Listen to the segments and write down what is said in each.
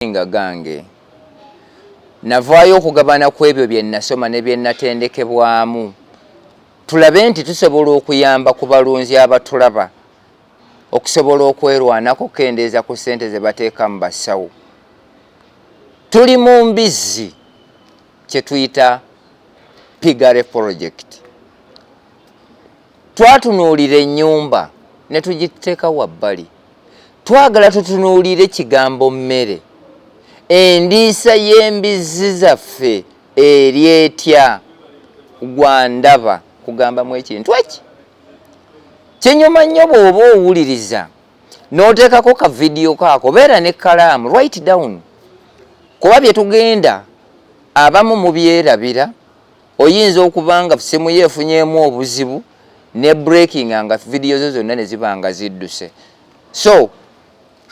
Nga gange navaayo okugabana ku ebyo bye nasoma ne bye natendekebwamu, tulabe nti tusobola okuyamba ku balunzi abatulaba okusobola okwerwanako, okukendeeza ku ssente ze bateeka mu basawo. Tuli mu mbizzi kye tuyita piggery project. Twatunuulira ennyumba ne tugiteeka wabbali. Twagala tutunuulire kigambo mmere. Endiisa y'embizzi zaffe eri etya? Gwandaba kugambamu ekintu eki kinyuma nnyo bw'oba owuliriza n'oteekako ka vidiyo kaako, beera n'ekkalaamu, write down, kuba bye tugenda abamu mubyerabira. Oyinza okuba nga simu yo efunyeemu obuzibu ne breaking nga vidiyo zo zonna ne ziba nga zidduse. So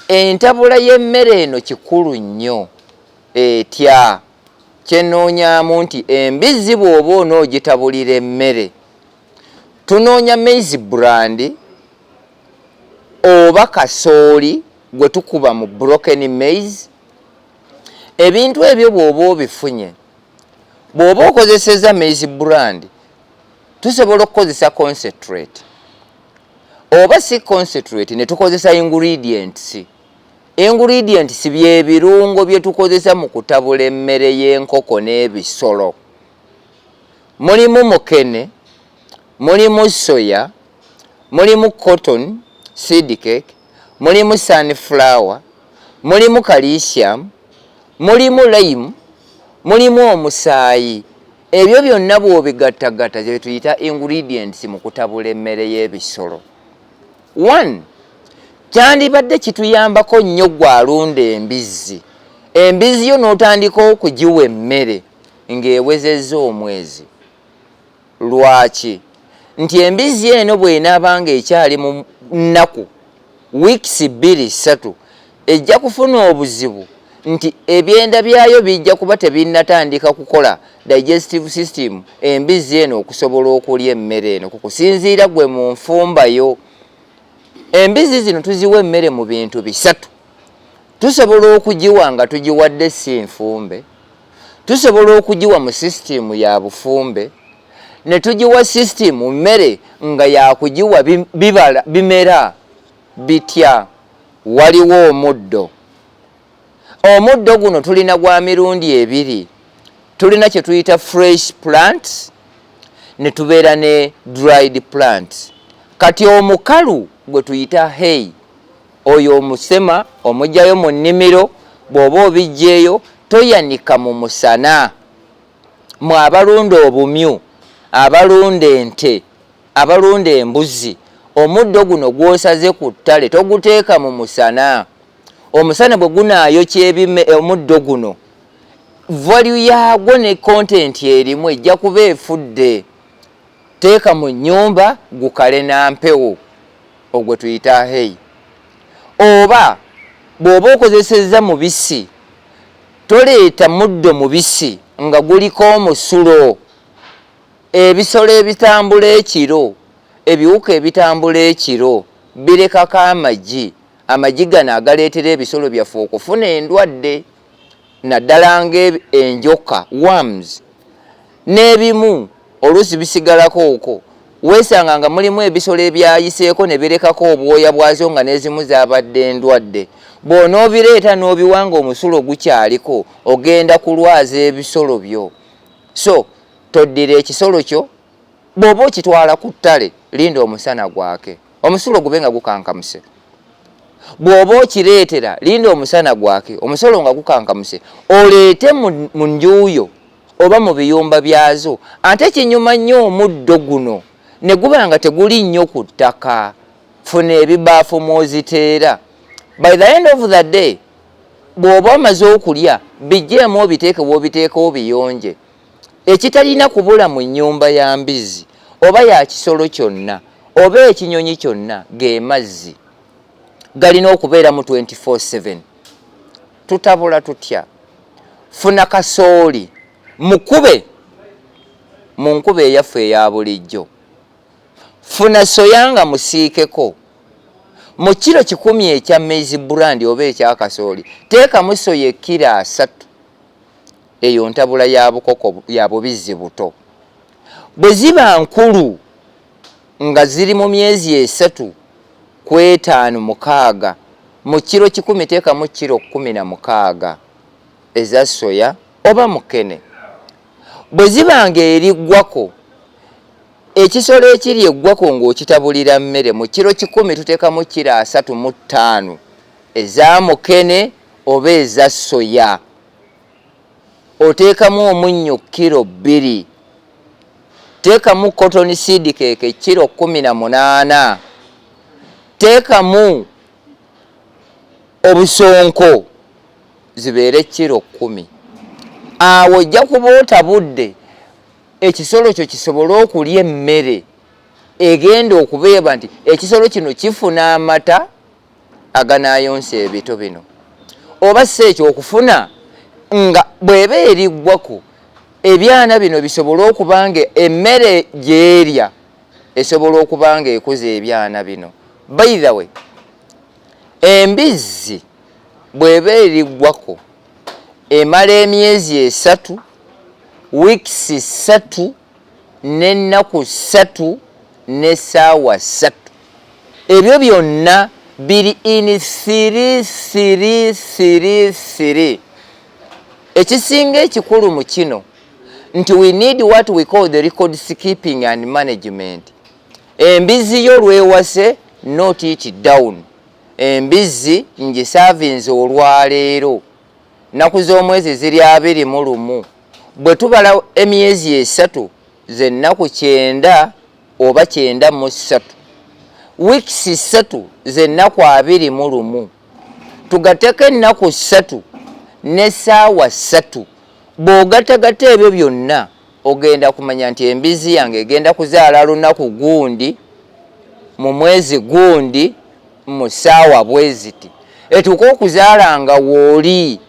entabula y'emmere eno kikulu nnyo. Etya? Kyenoonyaamu nti embizzi bw'oba onoogitabulira emmere, tunoonya maize bran oba kasooli gwe tukuba mu broken maize. Ebintu ebyo bw'oba obifunye, bw'oba okozeseza maize bran, tusobola okukozesa concentrate, oba si concentrate ne tukozesa ingredients. Ingredients byebirungo bye tukozesa mu kutabula emmere y'enkoko n'ebisolo. Mulimu mukene, mulimu soya, mulimu cotton seed cake, mulimu sunflower, mulimu calcium, mulimu lime, mulimu omusaayi. Ebyo byonna bw'obigattagatta gye tuyita ingredients mu kutabula emmere y'ebisolo. One, kyandibadde kituyambako nnyo gw'alunda embizzi, embizzi yo n'otandika okugiwa emmere ng'ewezezza omwezi. Lwaki? Nti embizzi eno bw'enaaba ng'ekyali mu nnaku weeks 2, 3, ejja kufuna obuzibu nti ebyenda byayo bijja kuba tebinnatandika kukola, digestive system, embizzi eno okusobola okulya emmere eno kukusinziira gwe mu nfumbayo. Embizzi zino tuziwa emmere mu bintu bisatu. Tusobola okugiwa nga tugiwadde si nfumbe, tusobola okugiwa mu sisitimu ya bufumbe, ne tugiwa sisitimu mmere nga yakugiwa bibala bimera bitya. Waliwo omuddo. Omuddo guno tulina gwa mirundi ebiri. Tulina kye tuyita fresh plants ne tubeera ne dried plants. Kati omukalu gwe tuyita hay, oyo omusema omugyayo mu nnimiro. Bw'oba obijjeeyo, toyanika mu musana. Mwe abalunda obumyu, abalunda ente, abalunda embuzi, omuddo guno gw'osaze ku ttale toguteeka mu musana. Omusana bwe gunaayokya omuddo guno, value yaagwo ne content erimu ejja kuba efudde. Teeka mu nnyumba gukale na mpewo, ogwe tuyita hay. Oba bw'oba okozesezza mubisi, toleeta muddo mubisi nga guliko omusulo. Ebisolo ebitambula ekiro, ebiwuka ebitambula ekiro birekako amagi. Amagi gano agaleetera ebisolo byaffe okufuna endwadde, naddala ng'enjoka, worms, n'ebimu oluusi bisigalako okwo. Weesanga nga mulimu ebisolo ebyayiseeko ne birekako obwoya bwazo nga n'ezimu zabadde endwadde. Bw'onoobireeta n'obiwa nga omusulo gukyaliko, ogenda kulwaza ebisolo byo. So toddira ekisolo kyo. Bw'oba okitwala ku ttale, linda omusana gwake, omusulo gube nga gukankamuse. Bw'oba okireetera, linda omusana gwake, omusolo nga gukankamuse, oleete mu njuuyo oba mu biyumba byazo. Ate kinyuma nnyo omuddo guno ne guba nga teguli nnyo ku ttaka. Funa ebibaafu mw'oziteera. By the end of the day, bw'oba omaze okulya, bijjeemu obiteeke w'obiteeka, obiyonje. Ekitalina kubula mu nnyumba ya mbizzi oba ya kisolo kyonna oba ekinyonyi kyonna ge mazzi. Galina okubeera mu 24/7. Tutabula tutya? Funa kasooli mukube mu nkuba eyaffe eya bulijjo. Funa soya nga musiikeko. Mu kiro 100 ekya maize bran oba ekyakasooli, teekamu soya ekiro 30. Eyo ntabula ya bukoko ya bubizzi buto. Bwe ziba nkulu nga ziri mu myezi 3 ku 5, 6, mu kiro 100 teekamu kiro 16 eza soya oba mukene. Bwe ziba nga eriggwako, ekisolo ekiri eggwako ng'okitabulira mmere, mu kiro 100 tuteekamu kiro 35 eza mukene oba eza soya. Oteekamu omunnyo kiro 2, teekamu cotton seed cake kiro 18, teekamu obusonko zibeere kiro 10. Awo ojja kuba otabudde ekisolo kyo kisobole okulya emmere egenda okubeeba nti ekisolo kino kifuna amata aganayonsa ebito bino, oba si ekyo okufuna nga bw'eba eriggwako ebyana bino bisobole okuba nga emmere gy'erya esobola okuba nga ekuza ebyana bino. By the way, embizzi bw'eba eriggwako emala emyezi 3, weeks 3 n'ennaku 3 n'essaawa 3. Ebyo byonna biri in 3 3 3 3. Ekisinga ekikulu mu kino nti we need what we call the record keeping and management. Embizzi yo lwewase, note it down. Embizzi ngisaavinze olwaleero, nnaku z'omwezi ziri 21. Bwe tubala emyezi 3, z'ennaku 90 oba 93, weeks 3 z'ennaku 21, tugateko ennaku 3 n'essaawa 3. Bw'ogatagatta ebyo byonna, ogenda kumanya nti embizzi yange egenda kuzaala lunaku gundi, mu mwezi gundi, mu ssaawa bweziti, etuuke okuzaala nga wooli.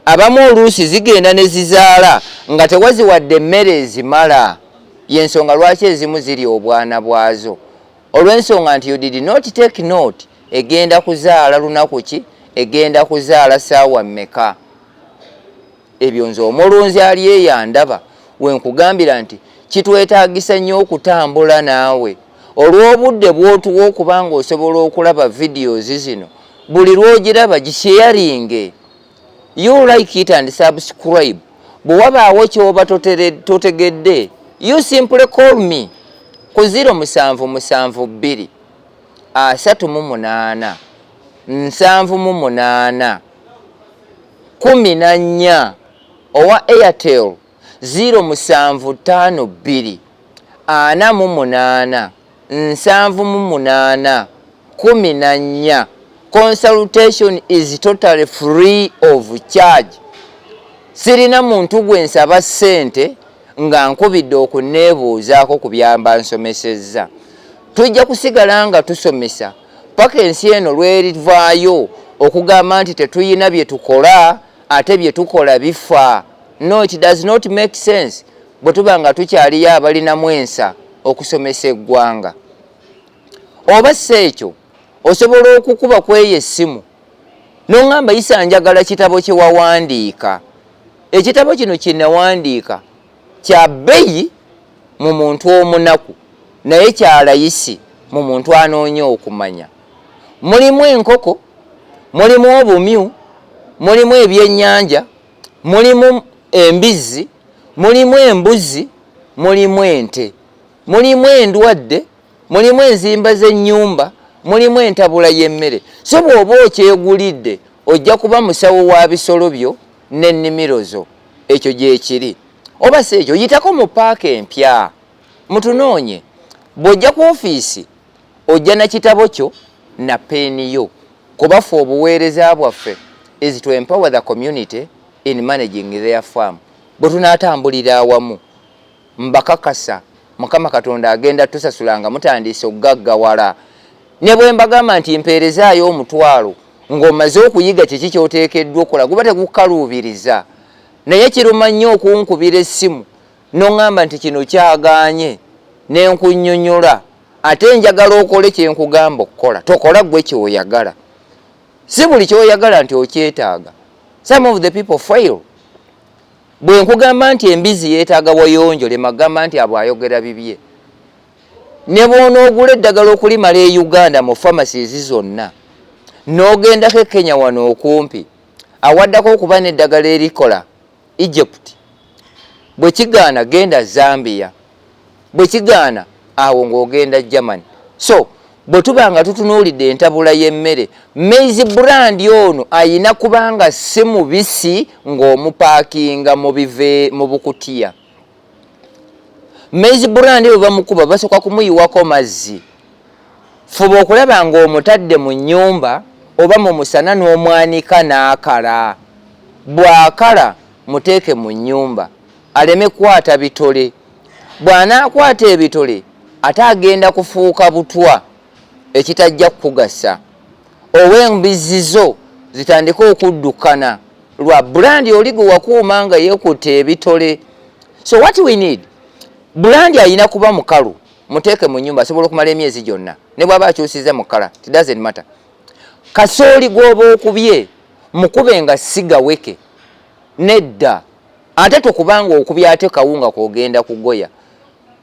Abamu oluusi zigenda ne zizaala nga tewaziwadde emmere ezimala. Yensonga lwaki ezimu ziri obwana bwazo, olw'ensonga nti you did not take note egenda kuzaala lunaku ki, egenda kuzaala saawa mmeka. Ebyo nze omulunzi ali eyo andaba wenkugambira nti kitwetaagisa nnyo okutambula naawe olw'obudde bw'otuwa okuba nga osobola okulaba videos zino. Buli lw'ogiraba, gisharinge, you like it and subscribe. Bwe wabaawo kyoba totegedde, you simply call me ku 0772 38 78 14. Owa Airtel, 0752 48 78 14. Consultation is totally free of charge. Sirina muntu gwe nsaba ssente nga nkubidde okuneebuuzaako ku byamba nsomesezza. Tujja kusigala nga tusomesa paka ensi eno lwerivaayo okugamba nti tetuyina bye tukola ate bye tukola bifa. No, it does not make sense bwe tuba nga tukyaliyo abalinamu ensa okusomesa eggwanga. Oba si ekyo, osobola okukuba kweyo essimu noŋŋamba, "Isa, njagala kitabo kye wawandiika." Ekitabo kino kye nawandiika kya bbeeyi mu muntu omunaku, naye kya layisi mu muntu anoonya okumanya. Mulimu enkoko, mulimu obumyu, mulimu ebyennyanja, mulimu embizzi, mulimu embuzi, mulimu ente, mulimu endwadde, mulimu enzimba z'ennyumba, mulimu entabula y'emmere. So bw'oba okyegulidde, ojja kuba musawo wa bisolo byo n'ennimiro zo. Ekyo gyekiri. Oba si ekyo, yitako mu paaka empya mutunoonye. Bw'ojja ku ofiisi, ojja na kitabo kyo na peeni yo, kuba ffe obuweereza bwaffe is to empower the community in managing their farm. Bwe tunaatambulira awamu, mbakakasa Mukama Katonda agenda tusasula nga mutandiise okugaggawala. Ne bwe mbagamba nti mpeerezaayo 10,000, ng'omaze okuyiga kiki ky'oteekeddwa okukola, guba tegukukaluubiriza. Naye kiruma nnyo okunkubira essimu n'oŋŋamba nti kino kyagaanye, ne nkunnyonnyola. Ate njagala okole kyenkugamba okukola, tokola gwe kyoyagala. Si buli kyoyagala nti okyetaaga. Some of the people fail. Bwe nkugamba nti embizi yeetaaga wayonjo, lema gamba nti abo ayogera bibye. Ne bw'onoogula eddagala okulimala e Uganda mu pharmacies zonna, n'ogendako e Kenya wano okumpi, awaddako okuba n'eddagala erikola Egypt. Bwe kigaana genda Zambia, bwe kigaana awo ng'ogenda Germany. So bwe tuba nga tutunuulidde entabula y'emmere, maize brand ono ayina kubanga si mubisi ng'omupaakinga mu bive mu bukutiya. Maize brand bwe bamukuba basooka kumuyiwako mazzi. Fuba okulaba ng'omutadde mu nnyumba oba mu musana n'omwanika n'akala. Bw'akala muteeke mu nnyumba aleme kukwata bitole. Bw'anaakwata ebitole ate agenda kufuuka butwa ekitajja kukugasa. Ow'embizzi zo zitandike okuddukana lwa brand oli gwe wakuuma nga yeekutte ebitole. So what we need, brand ayina kuba mukalu, muteeke mu nnyumba, asobola okumala emyezi gyonna ne bw'aba akyusiza mu kkala, it doesn't matter. Kasooli gw'oba okubye mukube nga si gaweke, nedda. Ate tokubanga okubya ate kawunga k'ogenda kugoya.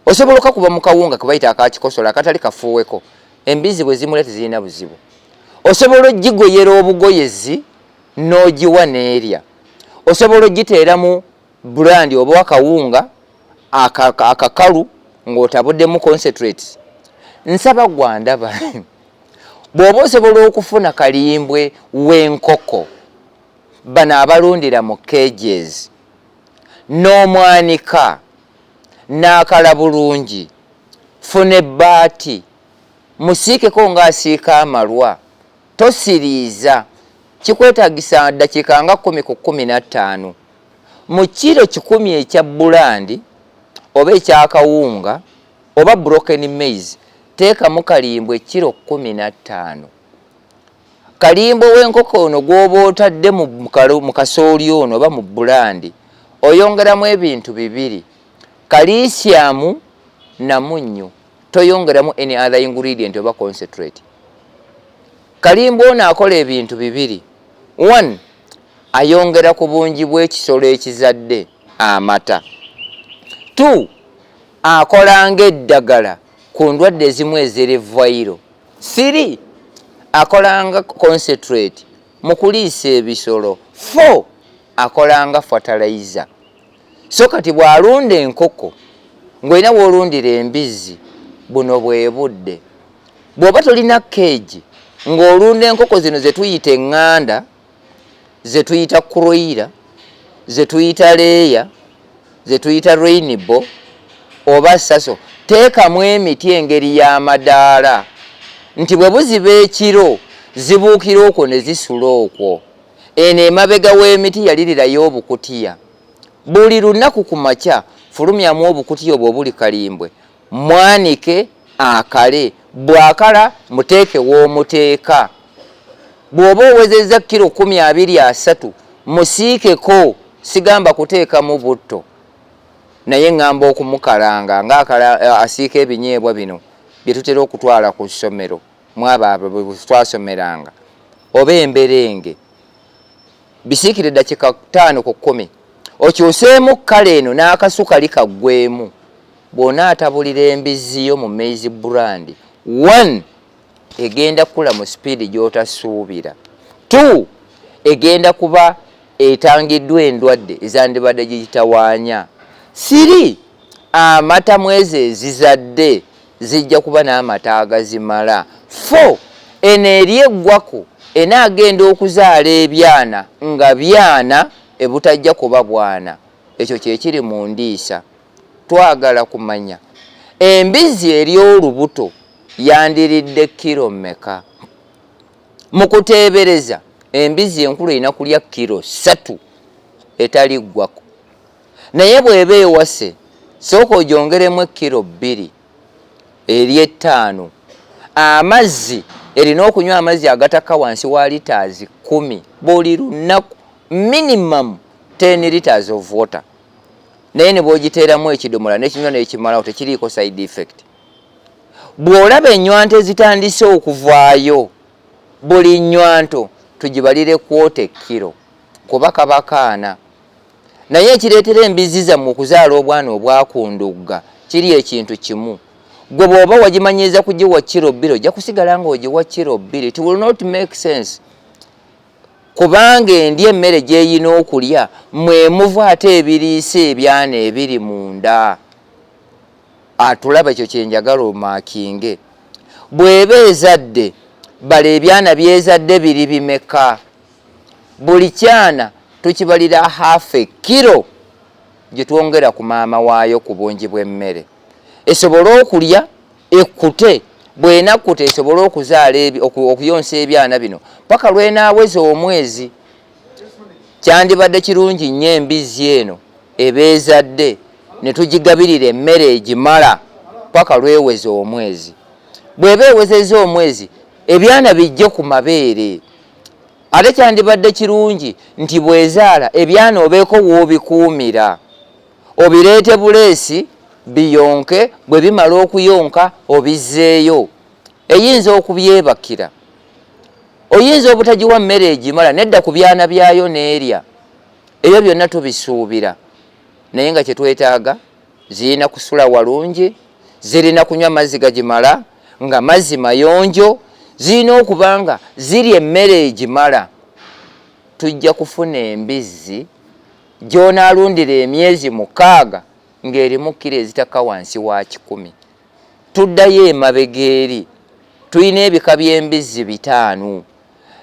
Osobola okakuba mu kawunga ke bayita akakikosola akatali kafuuweko, embizi bwe zimulya tezirina buzibu. Osobola ogigoyera obugoyezi n'ogiwa n'erya. Osobola ogiteeramu brand oba akawunga akakalu ng'otabuddemu concentrates. Nsaba gwandaba, bw'oba osobola okufuna kalimbwe w'enkoko, bano abalundira mu cages, n'omwanika n'akala bulungi, funa ebbaati musiikeko ng'asiika amalwa, tosiriiza, kikwetagisa ddakiika nga 10 ku 15. Mu kiro 100 ekya bran oba ekyakawunga oba broken maize, teekamu kalimbwe kiro 15. Kalimbwe w'enkoko ono gw'oba otadde mu kasooli ono oba mu bran, oyongeramu ebintu bibiri, calcium na munnyo. Toyongeramu any other ingredient oba concentrate. Kalimbwe ono akola ebintu bibiri. One, ayongera ku bungi bw'ekisolo ekizadde amata. Two, akola ng'eddagala ku ndwadde ezimu eziri viral. Three, akola nga concentrate mu kuliisa ebisolo. Four, akola nga fertilizer. So kati bw'alunda enkoko ng'olina w'olundira embizzi, buno bwe budde. Bw'oba tolina cage ng'olunda enkoko zino ze tuyita eŋŋanda, ze tuyita kuroiler, ze tuyita layer, ze tuyita rainbow oba saso, teekamu emiti engeri y'amadaala nti bwe buziba ekiro zibuukira okwo ne zisula okwo. Eno emabega w'emiti yalirirayo obukutiya. Buli lunaku ku makya fulumyamu obukutiya obwo obuli kalimbwe, mwanike akale. Bw'akala muteeke w'omuteeka. Bw'oba owezezza kiro 10, 20, 30, musiikeko. Sigamba kuteekamu butto, naye ŋŋamba okumukalanga ng'akala asiika ebinyeebwa bino bye tutera okutwala ku ssomero, mwabo abo bwe twasomeranga, oba emberenge. Bisiikire eddakiika 5 ku 10, okyuseemu kkala eno n'akasu kali kaggwemu. Bw'onaatabulira embizzi yo mu maize bran, one, egenda kukula mu sipiidi gy'otasuubira. Two, egenda kuba etangiddwa endwadde ezandibadde gigitawaanya. Three, amata mwezi ezizadde zijja kuba n'amata agazimala. Four, eno eri eggwako enaagenda okuzaala ebyana nga byana ebutajja kuba bwana. Ekyo kyekiri mu ndiisa. Twagala kumanya embizzi eri olubuto yandiridde kiro mmeka? Mu kuteebereza, embizzi enkulu erina kulya kiro 3 etali ggwako, naye bw'eba ewase sooka ogyongeremu ekkiro 2 eri 5. Amazzi, erina okunywa amazzi agatakka wansi wa litres 10 buli lunaku, minimum 10 liters of water. Naye ne bw'ogiteeramu ekidomola n'ekinywa n'ekimalawo, tekiriiko side effect. Bw'olaba ennywanto ezitandise okuvaayo, buli nnywanto tugibalire kwota ekkiro, kuba kaba kaana. Naye ekireetera embizzi zammwe okuzaala obwana obwakundugga kiri ekintu kimu. Gwe bw'oba wagimanyiiza kugiwa kiro bbiri, ojja kusigala ng'ogiwa kiro bbiri. It will not make sense, kubanga endya emmere gy'eyina okulya mwemuva ate ebiriisa ebyana ebiri munda. Atulaba ekyo kyenjagala omaakinge. Bw'eba ezadde, bala ebyana by'ezadde biri bimeka. Buli kyana tukibalira half a kilo gye twongera ku maama waayo ku bungi bw'emmere esobole okulya ekkute. Bw'enakkuta esobole okuzaala, okuyonsa ebyana bino paka lw'enaaweza omwezi. Kyandibadde kirungi nnyo embizzi eno eba ezadde ne tugigabirira emmere egimala paka lweweza omwezi. Bw'eba ewezezza omwezi, ebyana bijje ku mabeere. Ate kyandibadde kirungi nti bw'ezaala ebyana obeeko w'obikuumira, obireete buleesi biyonke, bwe bimala okuyonka obizzeeyo. Eyinza okubyebakira, oyinza obutagiwa mmere egimala nedda ku byana byayo n'erya. Ebyo byonna tubisuubira, naye nga kyetwetaaga, zirina kusula walungi, zirina kunywa mazzi gagimala nga mazzi mayonjo, zirina okuba nga zirya emmere egimala. Tujja kufuna embizzi gy'onaalundira emyezi 6 ng'erimu kiro ezitakka wansi wa 100. Tuddayo emabega eri, tulina ebika by'embizzi bitaano,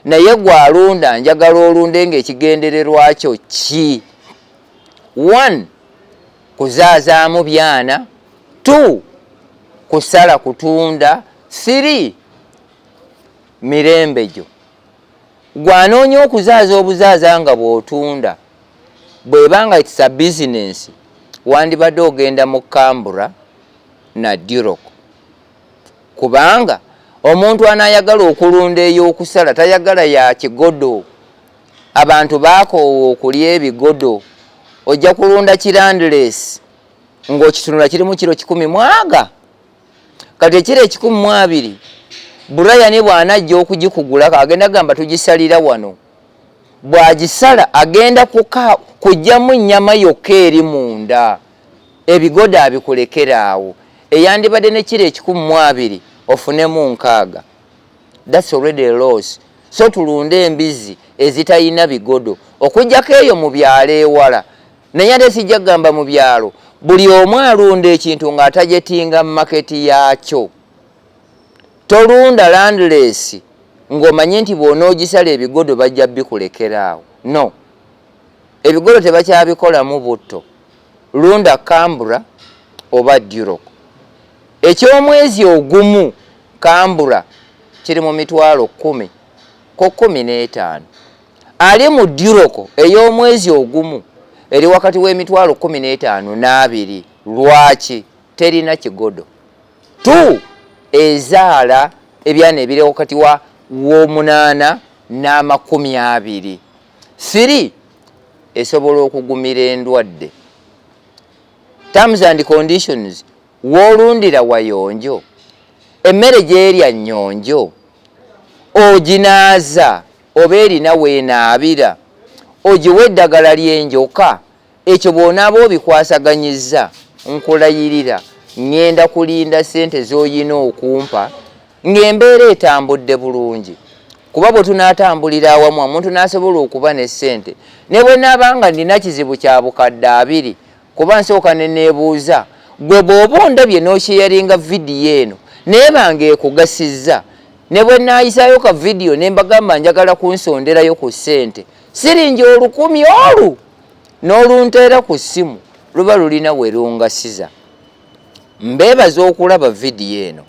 naye gw'alunda njagala olunde ng'ekigendererwa kyo ki? One, kuzaazaamu byana; two, kusala kutunda; three, mirembe gyo. Gwanoonya okuzaaza obuzaaza nga bw'otunda, bw'eba it's a business, wandibadde ogenda mu Camborough na Duroc, kubanga omuntu anaayagala okulunda ey'okusala tayagala ya kigodo. Abantu baakoowa okulya ebigodo. Ojja kulunda ki Landrace ng'okitunula kirimu kiro kikumi mwaga. Kati ekiro 120, Brian bw'anajja okugikugula agenda gamba tugisalira wano. Bw'agisala agenda kugyamu nnyama yokka eri munda, ebigodo abikulekera awo. Eyandibadde ne kiro 120 ofunemu 60, that's already a loss. So tulunde embizzi ezitalina bigodo, okugjako eyo mu byalo ewala. Naye ate sijja kugamba mu byalo, buli omu alunda ekintu ng'atargetinga market yaakyo. Tolunda Landrace ng'omanye nti bw'onoogisala ebigodo bajja bikulekera awo. No, ebigodo tebakyabikolamu butto. Lunda Camborough oba Duroc. Eky'omwezi ogumu Camborough kiri mu 10,000 ku 15. Ali mu Duroc ey'omwezi ogumu eri wakati w'emitwalo 15 n'abiri. Lwaki? Terina kigodo. Two, ezaala ebyana ebiri wakati wa w'omunaana n'amakumi abiri. Three, esobola okugumira endwadde. Terms and conditions: w'olundira wayonjo, emmere gy'erya nnyonjo, oginaaza oba erina weenaabira, ogiwa eddagala ly'enjoka. Ekyo bw'onaaba obikwasaganyizza, nkulayirira ŋŋenda kulinda ssente z'oyina okumpa ng'embeera etambudde bulungi, kuba bwe tunaatambulira awamu omuntu n'asobola okuba ne ssente, ne bwe naaba nga nina kizibu kya 20,000, kuba nsooka ne neebuuza gwe bw'oba ondabye n'osharinga vidiyo eno naye nga ekugasizza, ne bwe naayisaayo ka vidiyo ne mbagamba njagala kunsonderayo ku ssente siringi 1000 olu n'olunteera ku ssimu, luba lulina we lungasiza. Mbeebaza okulaba vidiyo eno,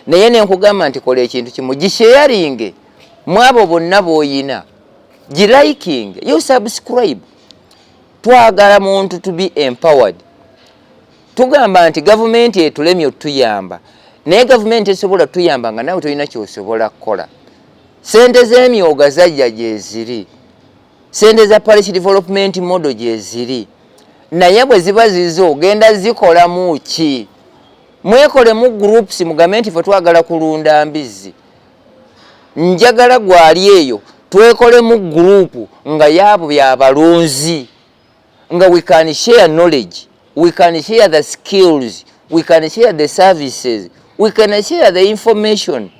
naye ne nkugamba nti kola ekintu kimu: gisharinge mu abo bonna b'oyina, gilikinge, you subscribe. Twagala muntu to be empowered. Tugamba nti gavumenti etulemye otuyamba, naye gavumenti esobola tuyamba nga nawe tolina kyosobola kukola. Sente z'emyoga zajja gyeziri, sente za parish development model gyeziri, naye bwe ziba zizo ogenda zikolamu ki? Mwekolemu groups, mugambe nti fe twagala kulunda mbizzi. Njagala gwali eyo twekolemu group nga yaabo byabalunzi, nga we can share knowledge, we can share the skills, we can share the services, we can share the information.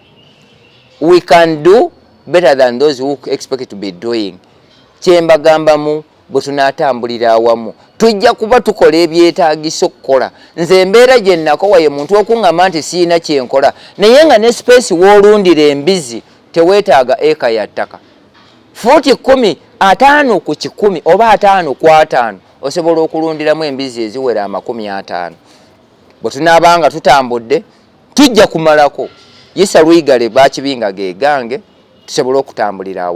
We can do better than those who expect to be doing. Kyembagambamu, bwe tunaatambulira awamu, tujja kuba tukola ebyetaagisa okukola. Nze embeera gye nakowa ye muntu okuŋŋamba nti siina kyenkola, naye nga ne space w'olundira embizi teweetaaga eka ya ttaka. Fuuti 10, 50 ku 100 oba 50 ku 50, osobola okulundiramu embizi eziwera 50. Bwe tunaaba nga tutambudde, tujja kumalako. Isa Lwigale bakibinga ge gange, tusobole okutambulira awamu.